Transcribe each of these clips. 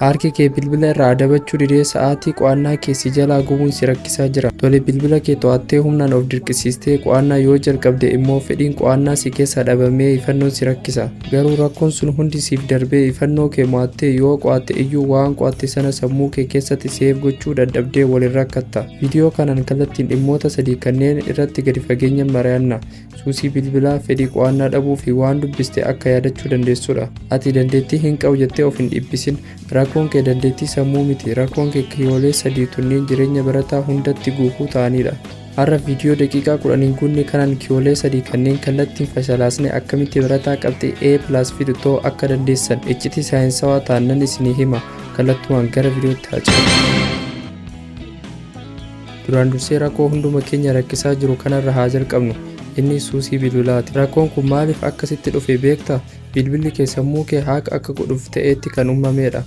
Harki kee bilbila irraa adabachuu didee sa'aatii qo'annaa kee si jalaa gubuun si rakkisaa jira. Tole, bilbila kee to'attee humnaan of dirqisiistee qo'annaa yoo jalqabde immoo fedhiin qo'annaa si keessaa dhabamee ifannoon si rakkisa. Garuu rakkoon sun hundi siif darbee ifannoo kee mo'attee yoo qo'atte iyyuu waan qo'atte sana sammuu kee keessatti save gochuu dadhabdee waliin rakkatta. Viidiyoo kanaan kallattiin dhimmoota sadii kanneen irratti gadi fageenyaan mari'anna. Suusii bilbilaa, fedhii qo'annaa dhabuu fi waan dubbiste akka yaadachuu dandeessudha. Ati dandeettii hin qabu jettee of hin dhiphisin. Rakkoon kee dandeettii sammuu miti. Rakkoon kee kiyyoolee sadii tunniin jireenya barataa hundatti gufuu ta'anidha. Har'a viidiyoo daqiiqaa 10 hin guunne kanaan kiyyoolee sadii kanneen kallattiin fashalaasnee akkamitti barataa qabxii A+ fidu ta'uu akka dandeessan iccitii saayinsawaa ta'an nan isinii hima. Kallattumaan gara viidiyootti haa ceenu. Duraan dursee rakkoo hunduma keenya rakkisaa jiru kanarra haa jalqabnu. Inni suusii bilbilaati. Rakkoon kun maaliif akkasitti dhufe beektaa? Bilbilli kee sammuu kee hack akka godhuuf ta'eetti kan uumamedha.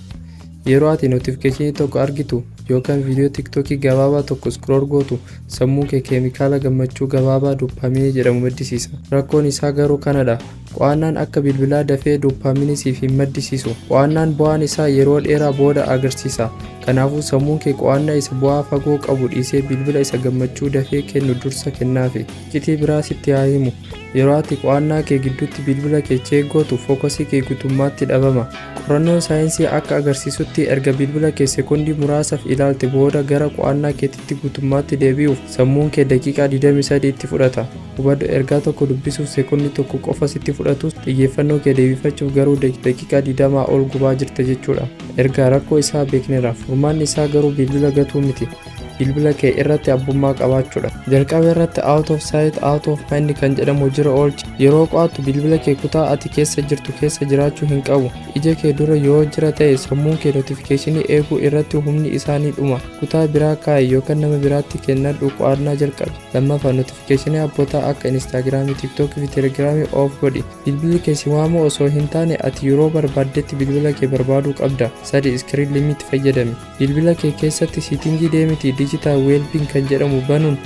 Yeroo ati notification tokko argitu yookaan viidiyoo TikTokii gabaabaa tokko scroll gootu, sammuu kee keemikaala gammachuu gabaabaa dopamine jedhamu maddisiisa. Rakkoon isaa garuu kanadha. Qo'annaan akka bilbilaa dafee dopamine siif hin maddisiisu. Qo'annaan bu'aan isaa yeroo dheeraa booda agarsiisa. Kanaafuu sammuun kee qo'annaa isa bu'aa fagoo qabu dhiisee bilbila isa gammachuu dafee kennu dursa kennaafi. Iccitii biraa sitti haa himu. Yeroo ati qo'annaa kee gidduutti bilbila kee check gootu, focusii kee guutummaatti dhabama. Qorannoon saayinsii akka agarsiisutti, erga bilbila kee sekoondii muraasaaf ilaalte booda gara qo'annaa keetitti guutummaatti deebi'uuf sammuun kee daqiiqaa 23 itti fudhata. Hubadhu, ergaa tokko dubbisuuf sekoondii 1 qofa sitti fudhatus, xiyyeeffannoo kee deebifachuuf garuu daqiiqaa 20 ol gubaa jirta jechuudha. Erga rakkoo isaa beekneera. Furmaanni isaa garuu bilbila gatuu miti. Bilbila kee irratti abbummaa qabaachuudha. Jalqaba irratti out of sight, out of mind kan jedhamu hojiirra oolchi. Yeroo qo'attu bilbila kee kutaa ati keessa jirtu keessa jiraachuu hin qabu. Ija kee dura yoo jira ta'e, sammuun kee notification eeguu irratti humni isaa ni dhuma. Kutaa biraa kaa'i yookaan nama biraatti kennadhu, qo'annaa jalqabi. Lammaffaa, notification appootaa akka Instagramii, TikTokii fi Telegramii off godhi. Bilbilli kee si waamuu osoo hin taane ati yeroo barbaaddetti bilbila kee barbaaduu qabda. Sadi, screen limit fayyadami. Bilbila kee keessatti settingii deemiti digital wellbeing kan jedhamu banuun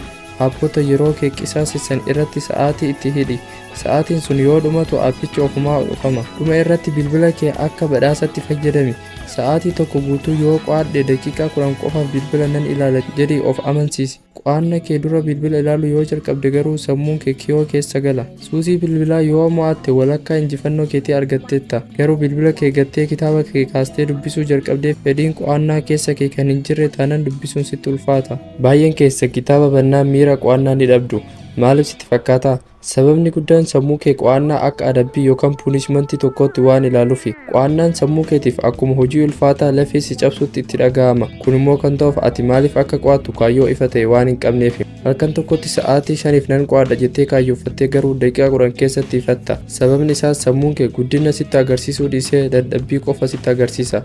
appota yeroo kee qisaasessan irratti sa'aatii itti hidhi. Sa'aatiin sun yoo dhumatu appichi ofumaa cufama. Dhuma irratti bilbila kee akka badhaasatti fayyadami. "Sa'aatii 1 guutuu yoo qo'adhe daqiiqaa 10 qofaaf bilbila nan ilaala" jedhii of amansiisi. Qo'annaa kee dura bilbila ilaaluu yoo jalqabde garuu sammuun kee kiyoo keessa gala. Suusii bilbilaa yoo mo'atte walakkaa injifannoo keetii argatteetta. Garuu bilbila kee gattee kitaaba kee kaastee dubbisuu jalqabdee fedhiin qo'annaa keessa kee kan hin jirre taanaan dubbisuun sitti ulfaata. Baay'een keessa kitaaba bannaan miira qo'annaa ni dhabdu. Maaliif sitti fakkaata? Sababni guddaan sammuu kee qo'annaa akka adabbii yookaan punishmentii tokkootti waan ilaaluufi. Qo'annaan sammuu keetiif akkuma hojii ulfaataa lafee si cabsutti itti dhaga'ama. Kun immoo kan ta'uuf ati maaliif akka qo'attu kaayyoo ifa ta'e waan hin qabneefi. Halkan tokkotti sa'aatii 5f nan qo'adha jettee kaayyooffattee garuu daqiiqaa 10 keessatti ifatta. Sababni isaas sammuun kee guddina sitti agarsiisuu dhiisee dadhabbii qofa sitti agarsiisa.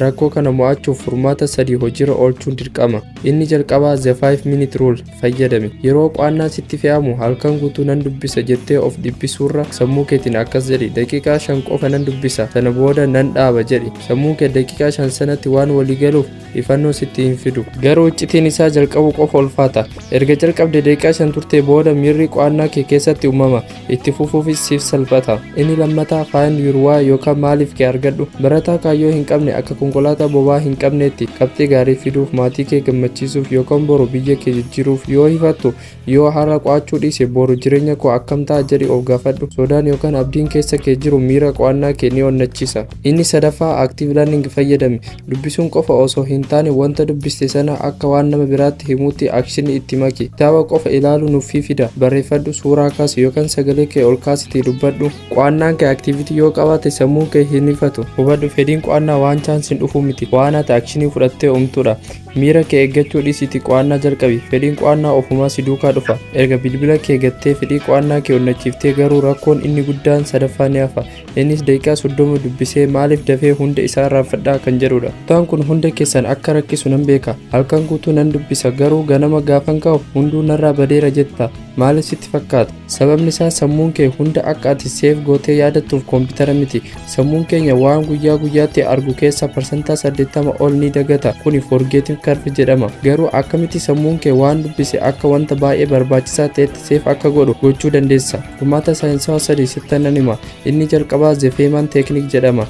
Rakkoo kana mo'achuuf furmaata sadii hojiirra oolchuun dirqama. Inni jalqabaa the 5 minute rule fayyadami. Yeroo qo'annaa sitti fe'amu "halkan guutuu nan dubbisa" jettee of dhiphisuurra sammuu keetiin akkas jedhi: "Daqiiqaa 5 qofa nan dubbisa, sana booda nan dhaaba" jedhi. Sammuun kee daqiiqaa 5 sanatti waan walii galuuf ifannoo sitti hin fidu. Garuu iccitiin isaa jalqabuu qofa ulfaata. Erga jalqabde daqiiqaa 5 turtee booda miirri qo'annaa kee keessatti uumama. Itti fufuufis siif salphata. Inni lammataa find your why yookaan maaliif kee argadhu. Barataa kaayyoo hin qabne akka konkolaataa boba'aa hin qabneetti. Qabxii gaarii fiduuf, maatii kee gammachiisuuf yookaan boru biyya kee jijjiiruuf yoo hifattu, "Yoo har'a qo'achuu dhiise boru jireenya koo akkam ta'a?" jedhi of gaafadhu. Sodaan yookaan abdiin keessa kee jiru miira qo'annaa kee ni onnachiisa. Inni sadaffaa active learning fayyadami. Dubbisuun qofa osoo hin taane wanta dubbiste sana akka waan nama biraatti himuutti actionii itti maki. Kitaaba qofa ilaaluu nuffii fida. Barreeffadhu, suuraa kaasi yookaan sagalee kee ol kaasitii dubbadhu. Qo'annaan kee activity yoo qabaate sammuun kee hin ifatu. Hubadhu, fedhiin qo'annaa waan chanceiin dhufu miti. Waan ati actionii fudhattee uumtudha. Miira kee eeggachuu dhiisiitii qo'annaa jalqabi. Fedhiin qo'annaa ofumaa si duukaa dhufa. Erga bilbila kee gattee fedhii qo'annaa kee onnachiiftee garuu rakkoon inni guddaan sadaffaa ni hafa. Innis daqiiqaa 30 dubbisee maaliif dafee hunda isaa irraanfadhaa kan jedhudha. Kutaan kun hunda keessan akka rakkisu nan beeka. "Halkan guutuu nan dubbisa, garuu ganama gaafan ka'u hunduu narraa badeera" jetta. Maaliif sitti fakkaata? Sababni isaa sammuun kee hunda akka ati save gootee yaadattuuf koompitara miti. Sammuun keenya waan guyyaa guyyaatti argu keessaa 80% ol ni dagata. Kuni forgetting curve jedhama. Garuu akkamitti sammuun kee waan dubbise akka wanta baay'ee barbaachisaa ta'etti save akka godhu gochuu dandeessa? Furmaata saayinsawaa sadii sittan nan hima. Inni jalqabaa the Feynman technique jedhama.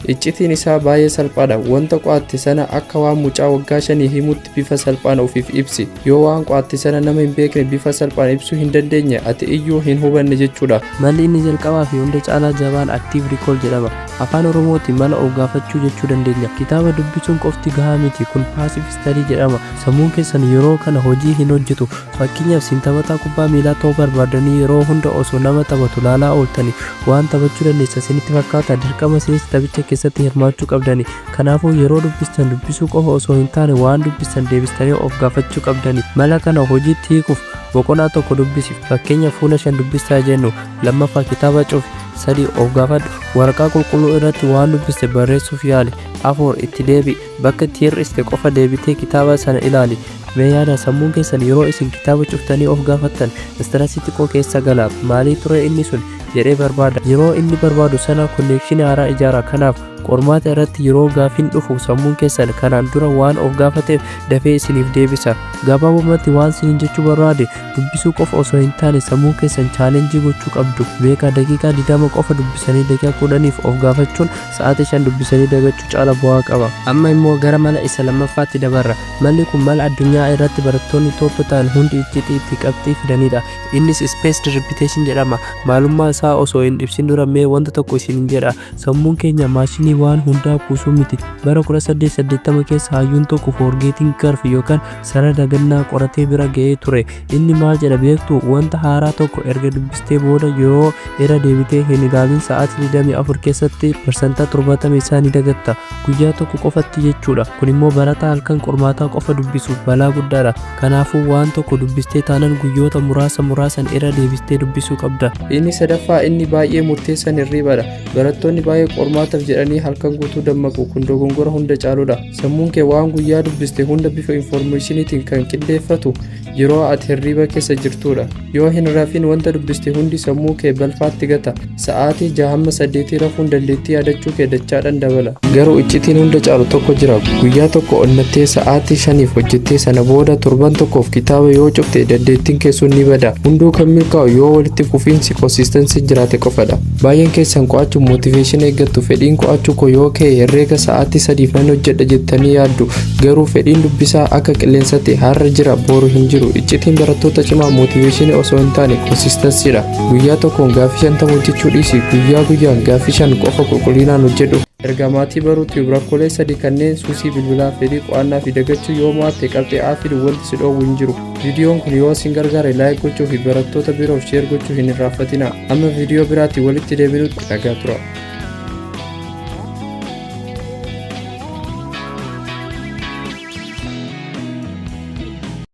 Iccitiin isaa baay'ee salphaadha. Wanta qo'atte sana akka waan mucaa waggaa 5 himutti bifa salphaan ofiif ibsi. Yoo waan qo'atte sana nama hin beekne bifa salphaan ibsuu hin dandeenye, ati iyyuu hin hubanne jechuudha. Malli inni jalqabaa fi hunda caalaa jabaan active recall jedhama. Afaan Oromootiin mala of gaafachuu jechuu dandeenya. Kitaaba dubbisuun qofti gahaa miti. Kun passive study jedhama. Sammuun keessan yeroo kana hojii hin hojjetu. Fakkeenyaaf, isin taphataa kubbaa miilaa ta'uu barbaadanii yeroo hunda osoo nama taphatu laalaa ooltanii waan taphachuu dandeessa isinitti fakkaata? Dirqama isinis taphicha keessatti hirmaachuu qabdani. Kanaafuu yeroo dubbistan dubbisuu qofa osoo hin taane waan dubbistan deebistanii of gaafachuu qabdani. Mala kana hojiitti hiikuuf, boqonnaa tokko dubbisi. Fakkeenya, fuula 5 dubbistaa jennu. Lammaffaa, kitaaba cufi. Sadi, of gaafadhu. Waraqaa qulqulluu irratti waan dubbiste barreessuuf yaali. Afur, itti deebi. Bakka itti hir'iste qofa deebitee kitaaba sana ilaali. Mee yaada, sammuun keessan yeroo isin kitaaba cuftanii of gaafattan stress xiqqoo keessa gala. "Maalii ture inni sun?" jedhee barbaada. Yeroo inni barbaadu sana connection haaraa ijaara. Kanaaf qormaata irratti yeroo gaafiin dhufu sammuun keessan kanaan dura waan of gaafateef dafee isiniif deebisa. Gabaabumatti waan isiniin jechuu barbaade, dubbisuu qofa osoo hin taane sammuu keessan challenge gochuu qabdu. Beekaa, daqiiqaa 20 qofa dubbisanii daqiiqaa 10f of gaafachuun sa'aatii 5 dubbisanii dagachuu caala bu'aa qaba. Amma immoo gara mala isa lammaffaatti dabarra. Malli kun mala addunyaa irratti barattoonni top ta'an hundi iccitii itti qabxii fidanidha. Innis spaced repetition jedhama. Maalummaa isaa osoo hin ibsin dura mee wanta tokko isiniin jedha. Sammuun keenya maashinii waan hundaa kuusuu miti. Bara 1880 keessa hayyuun tokko forgetting curve yookaan sarara dagannaa qoratee bira ga'ee ture. Inni maal jedha beektu? Wanta haaraa tokko erga dubbistee booda yeroo irra deebitee hin ilaalin sa'aatii 24 keessatti 70% isaa ni dagatta. Guyyaa tokko qofatti jechuudha. Kun immoo barataa halkan qormaataa qofa dubbisu balaa guddaadha. Kanaafuu waan tokko dubbistee taanan guyyoota muraasa muraasan irra deebistee dubbisuu qabda. Inni sadaffaa, inni baay'ee murteessan, hirribadha. Barattoonni baay'ee qormaataaf jedhanii halkan guutuu dammaqu. Kun dogongora hunda caaludha. Sammuun kee waan guyyaa dubbiste hunda bifa informationiitiin kan qindeeffatu yeroo ati hirriba keessa jirtudha. Yoo hin rafin wanta dubbiste hundi sammuu kee balfaatti gata. Sa'aatii 6 hamma 8 rafuun dandeettii yaadachuu kee dachaadhaan dabala. Garuu iccitiin hunda caalu tokko jira. Guyyaa tokko onnattee sa'aatii 5f hojjettee sana booda torban tokkoof kitaaba yoo cufte dandeettiin kee sun ni bada. Hunduu kan milkaa'u yoo walitti fufiinsi, consistency, jiraate qofadha. Baay'een keessan qo'achuun motivation eeggattu. "Fedhiin qo'achuu koo yoo ka'e herreega sa'aatii 3f nan hojjedha" jettanii yaaddu. Garuu fedhiin dubbisaa akka qilleensatti har'a jira, boru hin jiru. Iccitiin barattoota cimaa motivation osoo hin taane consistencydha. Guyyaa tokkoon gaaffii 50 hojjechuu dhiisi, guyyaa guyyaan gaaffii 5 qofa qulqullinaan hojjedhu. Erga maatii baruutti rakkoolee sadii kanneen suusii bilbilaa, fedhii qo'annaa fi dagachuu yoo mo'atte, qabxii A fidu wanti si dhoowwu hin jiru. Viidiyoon kun yoo isin gargaare like gochuu fi barattoota biroof share gochuu hin irraanfatina. Amma viidiyoo biraatti walitti deebinutti nagaa tura.